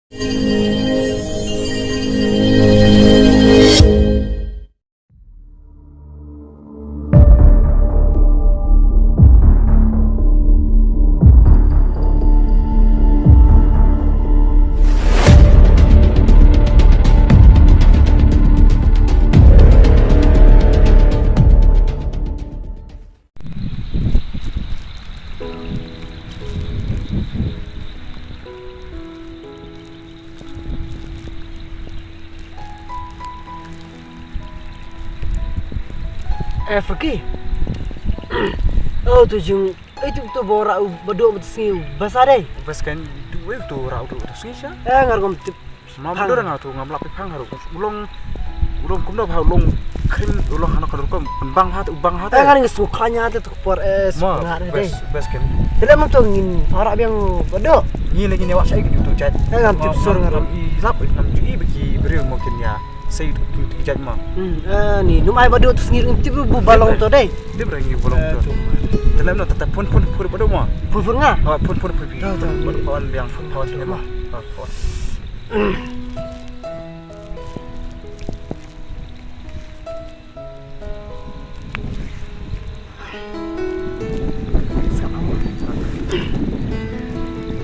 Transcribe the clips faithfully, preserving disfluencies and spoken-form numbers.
Eh, Faki. Oh, tu jing. Eh, tu, tu bora u badu mut sngi basa dei. Bas kan tu, eh, tu ra u tu sngi sha. Eh, ngar gom tip. Mam dur nga tu ngam lap pang haru. Ulong, ulong kumno ba ulong kring ulong hana kan rukom bang hat u bang hat. Eh, ngar ngi sukha nya te tu por, eh, ma, sukha dei. Bas, bas kan. Tele mam tu ngin para biang badu. Ngi lagi nyawa sai gitu tu chat. Eh, ngam tip sur ngar. I lap ngam ju i bagi bril mungkin ya. Sei tu tu jait ma. Hmm, eh, ni num ai badu tu sngi ring tip bu balong to dei. Dep rangi balong to. Telem no tata pun pun pur badu ma. Pun pun nga. Ha, pun pun pur bi. Pun pun biang pun pun ma. Ha, pun.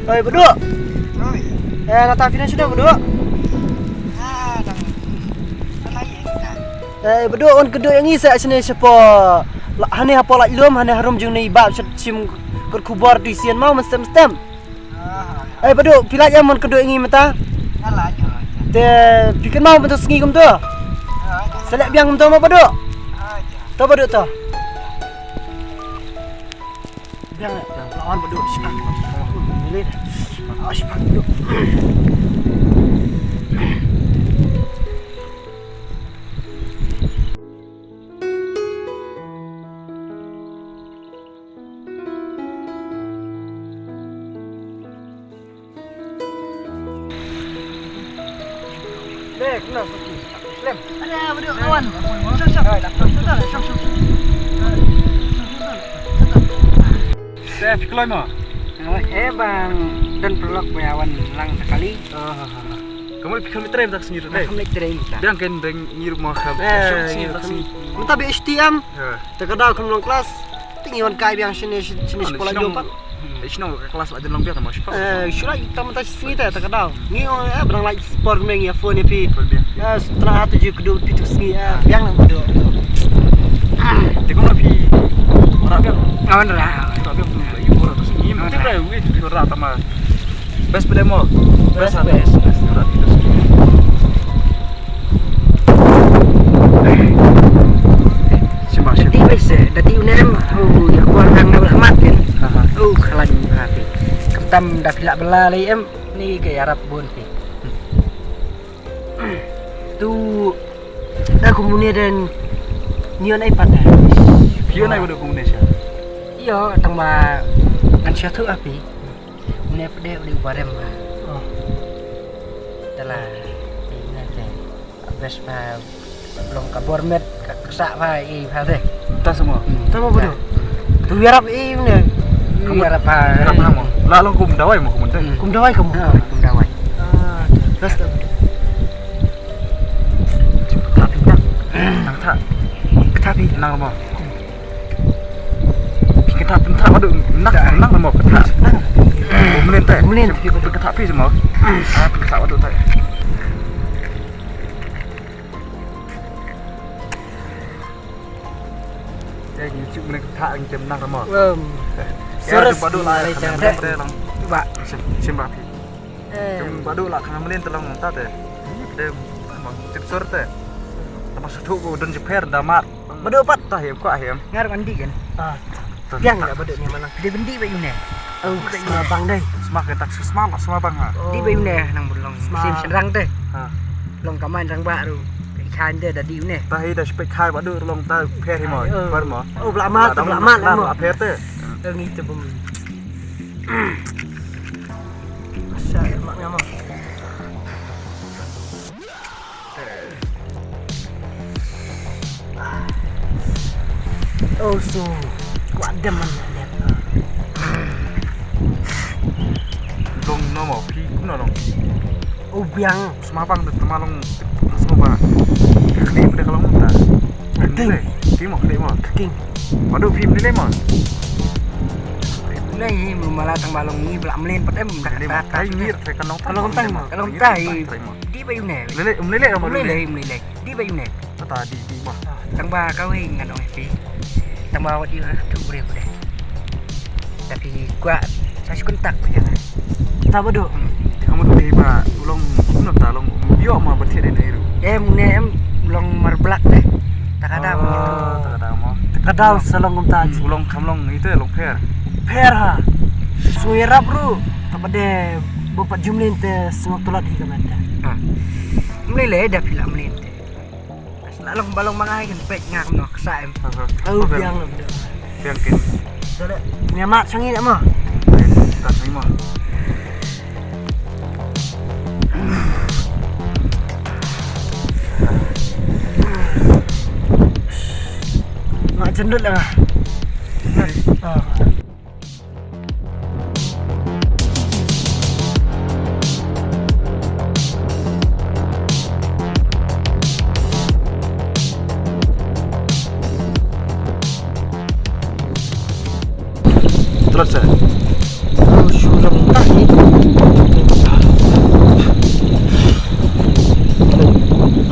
Oi, Badu. Oi. Eh, nga ta phi na shida, Badu. Ah, dang. Dang lai ïa kita. Eh, Badu, wan kdew ïa ngi sa shane shapo. Hane hapo lait lum, hane harum jong ne i bab shat shim kut khubor tu i sien mau mestem mestem. Eh, Badu, phi lait ïa mon kdew ïa ngi mynta. Te phi kynmaw mynta sngi kumto. Sa leh biang kumto mo, Badu. To, Badu, to. Biang, biang. Lawan, Badu. Shipang. Shipang, Badu. Te phi kloi mo? Eh, bang don paralok ba ïa wan lang sa kali. Ka mut phi kham trei mynta ka sngi ruh dei. Kham trei mynta. Biang kein dang ngi ruh mo kham. Eh, shong sngi mynta ka sngi. Mynta ba H T M. Te ka daw kham long klas. Te ngi wan kai biang shane shane shane shipor la jong pat. Shano ka klas la jong long biang ta mo shipor. Eh, shu la tam mynta shi sngi te ta ka daw. Ngi ong eh ba dang la sport me ngi phone ïa phi. Eh, tang ha tu ju kdu phi tu sngi eh biang nang kdu. Te ko phi ora biang. Awan ra. Ora biang. Yu ora tu sngi. Te ra wi tu ora ta ma. Best pele mo. Best, best, best. Dati best, dati unem, oh, ya kuan nang na mat kan. Oh, khalan hati. Kemtam da pila bela lai em, ni ke arap bun pi. Tu da kumune den nion ai pat. Pion ai bodo kumune sha. Iyo, tang ba kan sha tu api. Une pde u dei u barem ba. Oh. Tela. Une te. Bes ba long ka bor met ka ksa ba i ba de. Ta samo. Ta mo bodo. Tu yarap i une. Kamu yarap ba. Yarap ba mo. La long kum dawai mo kum te. Kum dawai kamu. Kum dawai. Ah, bes ta. Tapi tak. Nang tak. Tapi nang mo. Phi kynthah, pynthah badu, nak, nak mo kynthah. Mlien te. Mlien. Phi kynthah phi mo. Ah, phi kynthah badu te. Te ngi shu mlien kynthah ngi tem nang mo. Sores badu la te lang. Ba. Sim, sim ba phi. Sim badu la khang mlien te lang ta te. Te mo tip sur te. Tama suthu ko don jeper damat. Badu pat. Tah, hem, ko hem. Ngar mandi kan. Ah. Biang da badu ni malang. Dia bendi ba ine. Oh, sma bang dai. Sma ke tak sma lah, sma bang ha. Di ba ine nang burlong. Sim senrang te. Ha. Long kamai rang ba ru. Khan te da di ine. Tah, da spek khai badu long ta pher hi mo. Par mo. Oh, bla mat, bla mat mo. Pher te. Ngi te bum. Asha mak ngam. Oh, so, kuat dem man lem. Long no mo phi kumno long. U biang. Sma bang da tama long. Sma ba. Kini pada kalau muta. King. King mo, king mo. King. Waduh, film ni mo. Ni mala tang ba long ni bla mlin pat em. Ni mo. Kai ngir, kai kan long. Kalau tang mo. Kalau tang. Di ba yu ne. Lele, um lele mo. Lele, um lele. Di ba yu ne. Kata di, di ba. Tang ba kawei ngan ong ïa phi. Tang ba wat ïa tu briew deh. Tapi kwah sa shu kontak phi ïa nga. Ta ba duk. Kamu tu dei ba u long kumno ta long ïoh ma ba thied dei ruh. Em ne em long mar blak deh. Ta ka daw. Oh, ta ka daw mo. Ta ka daw sa long kumta. Hmm, u long kam long ite long pher. Pher ha. Sngewrap ruh. Ta ba dei ba pat jumlin te sngewthuh lad hi ka menta. Ha. Mlei le da phi la mlin te. La long ba long ma nga kin peit nga kumno ksa em. Aha. Au biang. Biang kin. Dale. Nia mat sangi dak ma. Ta sangi ma. Mak jendut lah. Ah. Terus, eh. Terus, sudah mentah ni.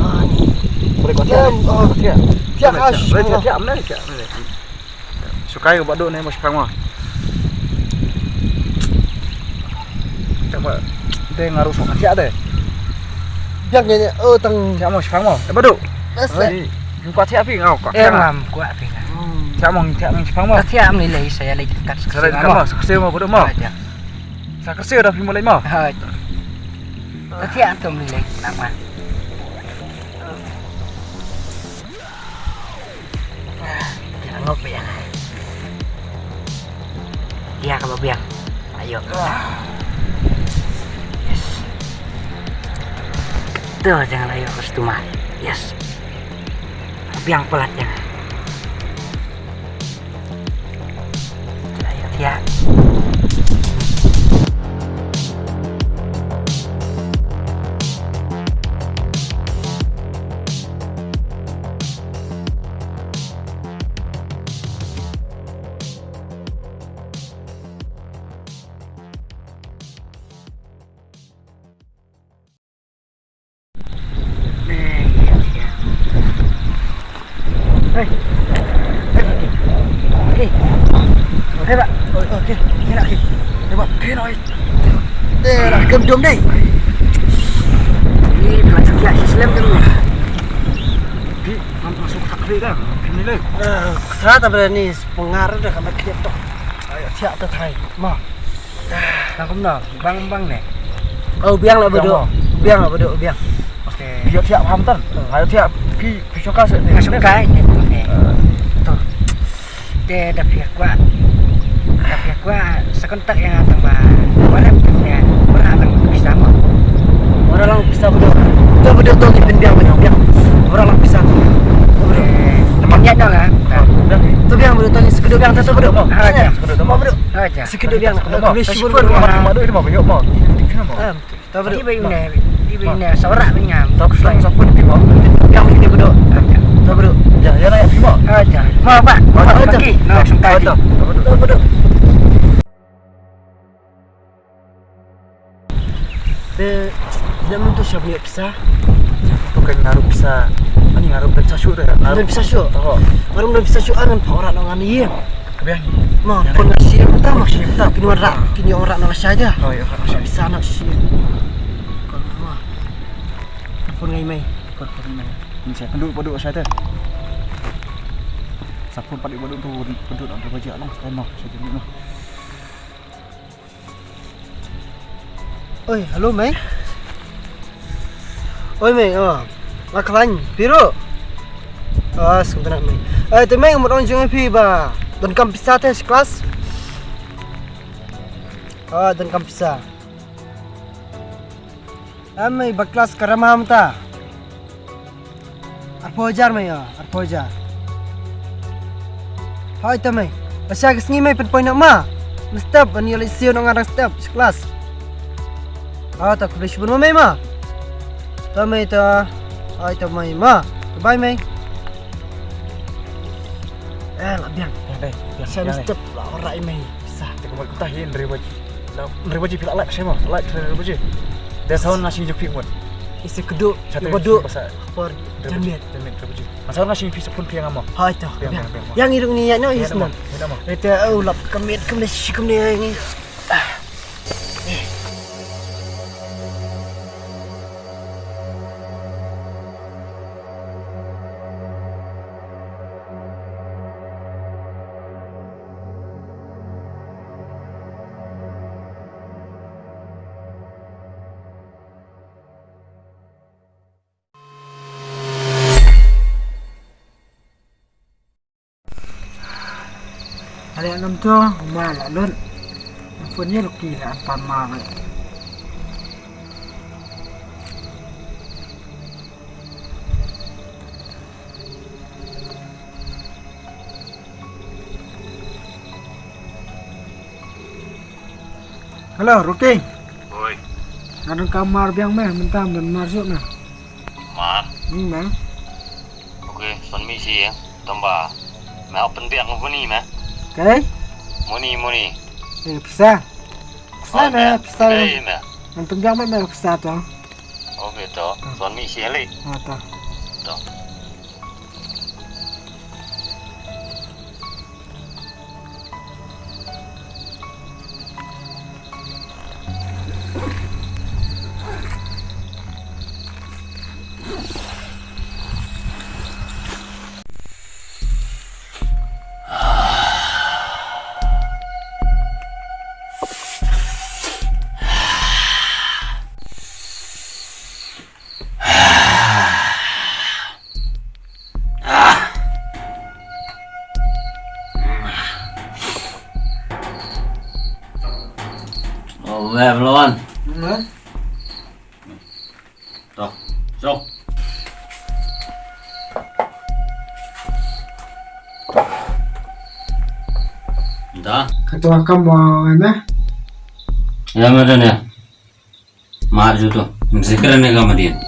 Ah, ni. Boleh kau tiap? Ya, oh, tiap. Tiap, ah, boleh tiap, tiap, boleh tiap, boleh. Sukai ka ba duk ne mo shipang mo. Tang ba de nga ruh suk thiah de. Biang ne, oh, tang thiah mo shipang mo. Te ba duk. Bas le. Kwah thiah phi nga kwah. Eh, ngam kwah phi nga. Thiah mo, thiah mo shipang mo. Thiah mo le sa ïa le kat. Sa le kat mo, sa kse mo ba duk mo. Sa kse da phi mo le mo. Ha. Thiah to mo le. Nama. Biang, ngop biang. Ïa ka ba biang. Ayo. Yes. Tu jangan ayo customer. Yes. Biang pelat jangan. Ayo, ïa. Hei. Hei. Hei, ba. Oi, okey. Kena, okey. Hei, ba. Kena, oi. Eh, lah, kem dom dei. Ni, pelajar dia, Islam kan. Di, kan masuk takbir kan. Kini leh. Eh, kata berani. Pengaruh dah ka mat kliap tu. Ayo, thiah tu thai. Ma. Tang kumno, bang, bang ne. Oh, biang lah ba duk. Biang lah ba duk, biang. Okey. Biang thiah paham tan. Ayo thiah pi, pi shoka se. Pi shoka ne. Tu. Te da phi kwah. Da phi kwah sa kontak ïa nga tang ba. Warap ne. Warap lang pisa mo. Warap lang pisa ba duk. Tu ba duk tu ni pynbiang ba duk biang. Warap lang pisa. Tu ba duk. Eh, namanya dong ah. Tu biang ba duk tu ni sekedu biang tu ba duk. Ha, ya. Sekedu tu ba duk. Ha, ya. Sekedu biang. Sekedu biang. Sekedu biang. Sekedu biang. Sekedu biang. Sekedu biang. Em, tu ba duk. Di ba yu ne, di ba yu ne, sa warap ba ngam. Sa pun, sa pun di ba. Biang ini ba duk. Tu ba duk. Ya, ya, ya, di ba. Ha, ya. Ma ba. Ma ba. Okey. Na, sungkai. Tu ba duk. Tu ba duk. Te, da mynta sha bniah pisa. Bukan ngaruh pisa. Ani ngaruh pisa shu dah. Ngaruh pisa shu. Oh. Ngaruh pisa shu angan pha ora nong ani. Kebiang. Ma, pun nasi pertama. Nasi pertama. Kini ora, kini ora nong saja. Oh, ya, nasi. Pisa nasi. Kalau ma. Pun ngai mai. Pun, pun ngai mai. Ini saya penduk, penduk saja. Sapun padi penduk tu, penduk nak baca long, saya mau, saya tengok noh. Oi, hello, mei. Oi, mei, oh. Nga khlaiñ, phi ruh. Ah, sngewtynnat, mei. Eh, te mei, nga mut ong jong phi ba donkam pisa te sha klas. Ah, donkam pisa. Em, mei, ba klas ka rem ha mynta. Arphew hajar mei, ïa, arphew hajar. Hooid te mei. Lashai ka sngi mei pynpoi noh ma. Mynstep ban ïoh leit siew noh nga dang step sha klas. Ah, ta khublei shibun ma mei ma. Ta mei ta. Ai ta mei ma. Bye mei. Eh, la biang. Biang dei, biang, biang dei. Step la ora i mei. Sa. Te kumta kumta hi, hynriew baje. Hynriew baje phi la lait, sema. Lait hynriew baje. Te sa wan nga shim jingphi mut. Ise kudu. Sa te kudu. Por. Hynriew baje. Janmiet. Janmiet hynriew baje. Nga sa wan nga shim phi sa phone phi ïa nga mo. Hai to. Biang, biang, biang mo. Yang irung ni ya no isman. Ite oh lap kemit kemit shi kemit ni. Ale nam to ma la lut. Phone ïa Rocky la pan ma. Hello, Rocky. Oi. Nga don ka mar biang me, mynta ban mar shuh me. Mar? Hmm, me. Okay, son mi si ya. Tamba. Me open biang muni me. Okay. Muni, muni. Eh, pisa. Pisa me, pisa me. Ngan pynbiang me, me pisa to. Okay to. Son mi si hali. Ha to. To. Oh, we have one. Toh, so. Da. Ka to kam wa na. Ya, ma da ne. Mar ju to. Mesti keren ne ka madian.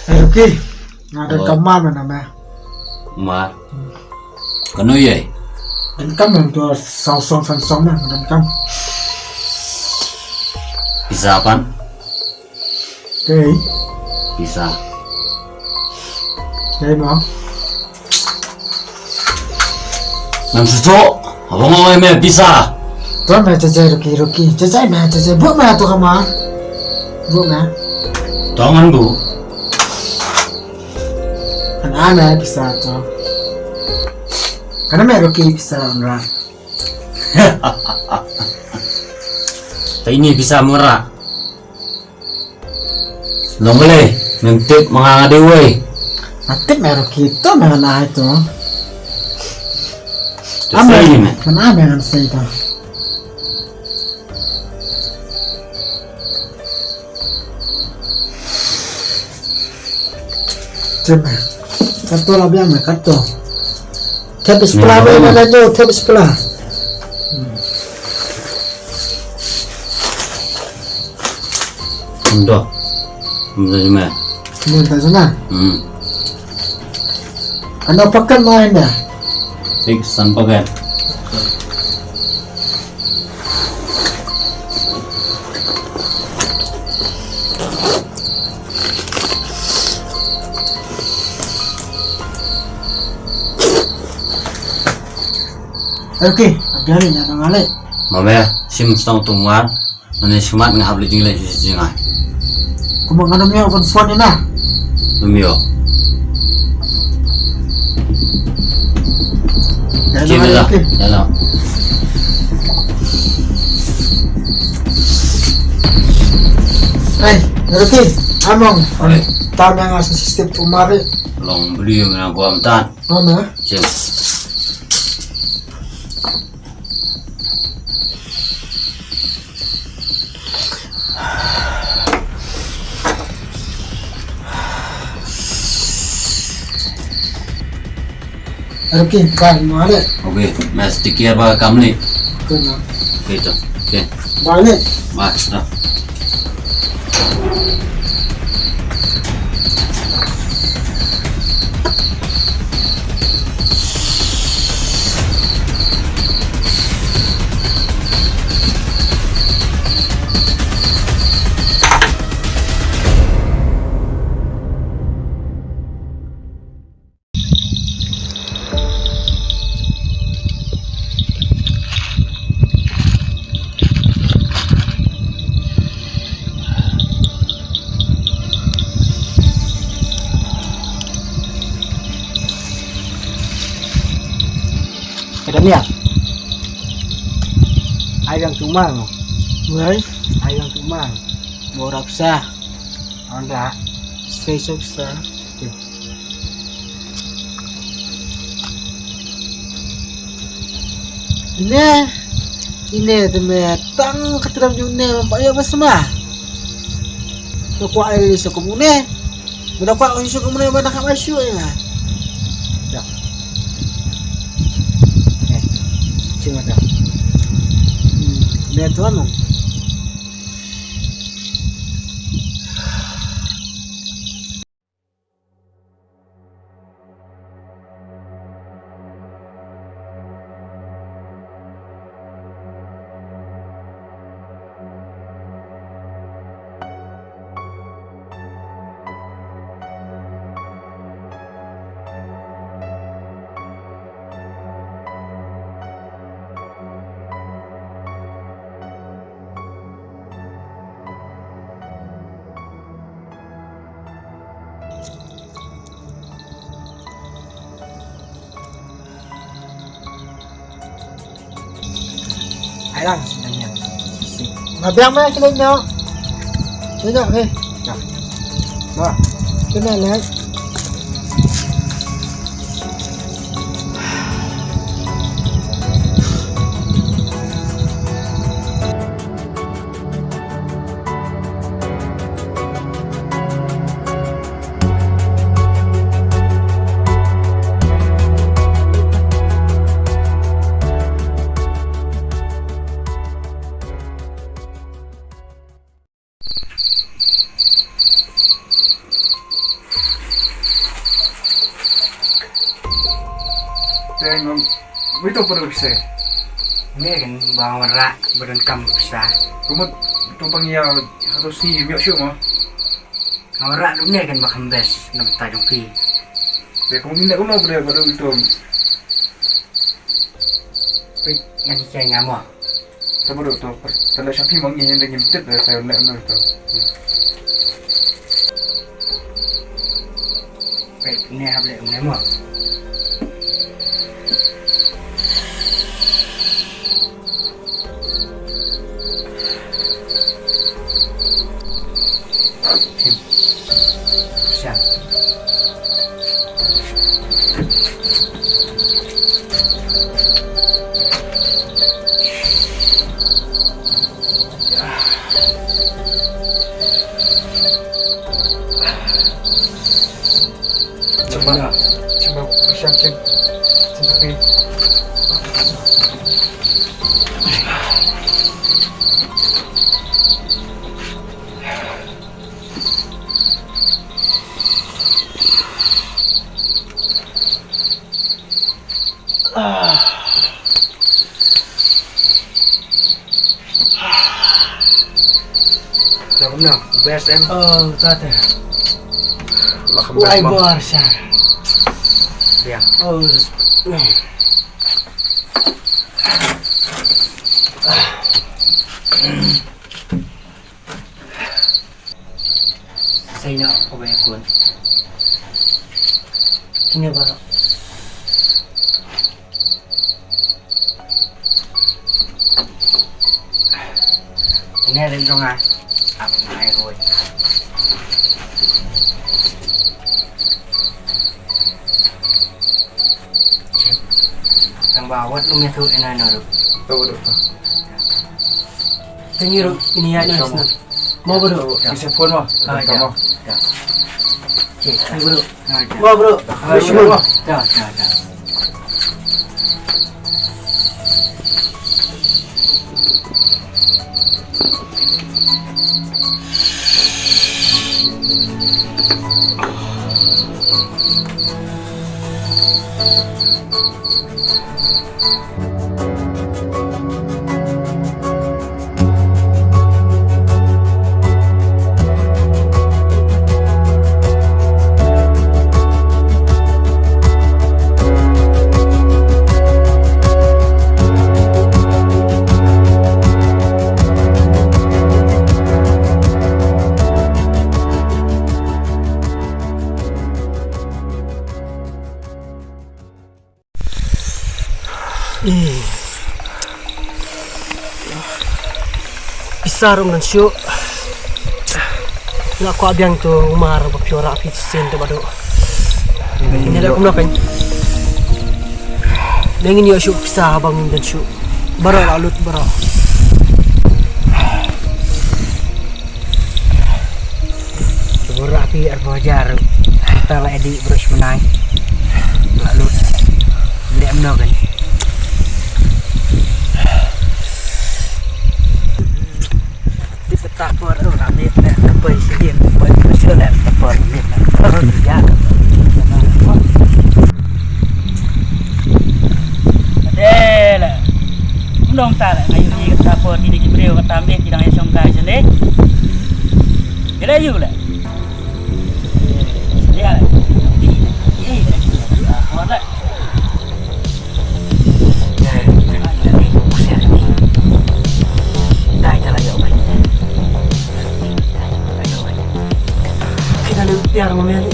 Eh, Rocky, nga don ka mar me na me. Mar. Kano ïa? Don kam me to saw song san song me, don kam. Pisa pan. Kei. Pisa. Kei mo. Nam suto. Abang mau me pisa. Tuan me cecai Rocky Rocky. Cecai me cecai. Buat me tu kama. Buat me. Tuan bu. Kan ame pisa tu. Kan ame Rocky pisa onra. Ta ini pisa mura. Long le, mem tip manga ngade wei. Atip me Rocky to me na ai to. Ame me. Mana me ngan sei to. Tip me. Kato la biang me kato. Tip sebelah me na do, tip sebelah. Ndo. Ndo jema. Ndo jema. Hmm. Ano pakan mo enda? Six san pakan. Okay, abiani nya nang ale. Mame, sim stong tumwan. Mane smat nga hap le jingle si jingai. Kuma nga namyo kon phone ina. Namyo. Ya, okay. Ya, ya. Hey, Rocky, among. Oi. Tam yang asa sistem tumari. Long beli yang gua mentan. Mana? Cek. Ruki, bye, mare. Okay, mas take care ba kamni. Okay, na. Okay, to. Okay. Bye, ne. Bye, na. Ka Daniel. Ai dang tumar mo. Wei. Ai dang tumar. Mo rapsa. Anda. Stay safe, sir. Ine, ine te me tang ka tram ju ne ba ya ba sma. Ko kwa ai so ko mu ne. Ba da kwa ai so ko mu ne ba da ka ai so ya. Ya. Eh, sima da. Hmm, ne to no. Ai lang, sebenarnya. Nga biang mah kilo nyo. Nyo, eh. Nah. Wah, kena lah. Teng, um, wito pura pisa. Meh kan ba wara badan kam pisa. Kumut tu pang ya, hatus ni, miok siu mo. Nga wanrah lum ne kan ba kham best na bynta jong phi. Te kumno kumno ba dei ba dei uto. Peit ngan ïa nga mo. Te ba dei uto. Te leh sha phi ma ngi ïa ngim tip de te leh kumno uto. Peit ne hap leh kumne mo. Tim. Siang. Chimba, chimba, siang, chim, chim, chim. Ah. Dah kumno? Best em? Oh, tate. Lah best ai mah. Bor sha. Ya. Oh, sai na ko ba yakun. Kine ba. Ine ren jong nga. Ap ngai roi. Tang ba wat lum ïathuh ina ina ruh. Tang ïa ruh ini ïa ina sna. Mo bro. Bisa phone mo. Ah, ya. Ya. Cik, hai bro. Ah, ya. Mo bro. Ah, ya. Ya, ya, ya. Pisa ruh ngan shu. Nga kwah biang tu Umar ba phi ora phi sen te badu. Ni le kumno kan. Nang ni shu pisa bang ngan shu. Baroh la lut baroh. Bura pi arphew hajar. Kita la edi brush menai. La lut. Ndek mno kan. Di peta por tu rame ne, apa isi dia, apa isi dia, apa isi dia. Ade la. Ym don ta la, nga ïohi kata por kine ki briew kata mih ki dang ïa shongkai shane. Ki la ïoh la. Shane la. Ïa la. Por la. Dai ta la ïoh. Kita le tiar mo meli.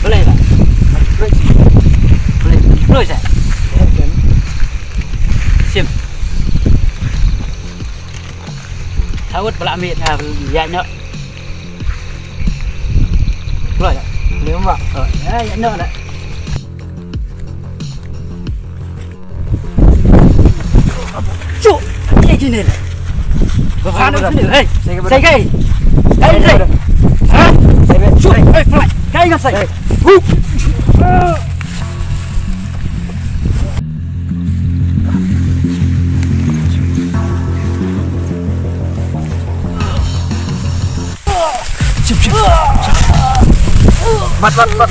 Boleh tak? Boleh. Boleh tak? Sim. Tawut pala ambil ha ya nyok. Boleh tak? Boleh mak. Oh, ya ya nyok dah. Cuk, kaei kine? Hei, sai kai. Kai sai. Ha? Cuk, hei, kai ngan sai. Mat, mat, mat.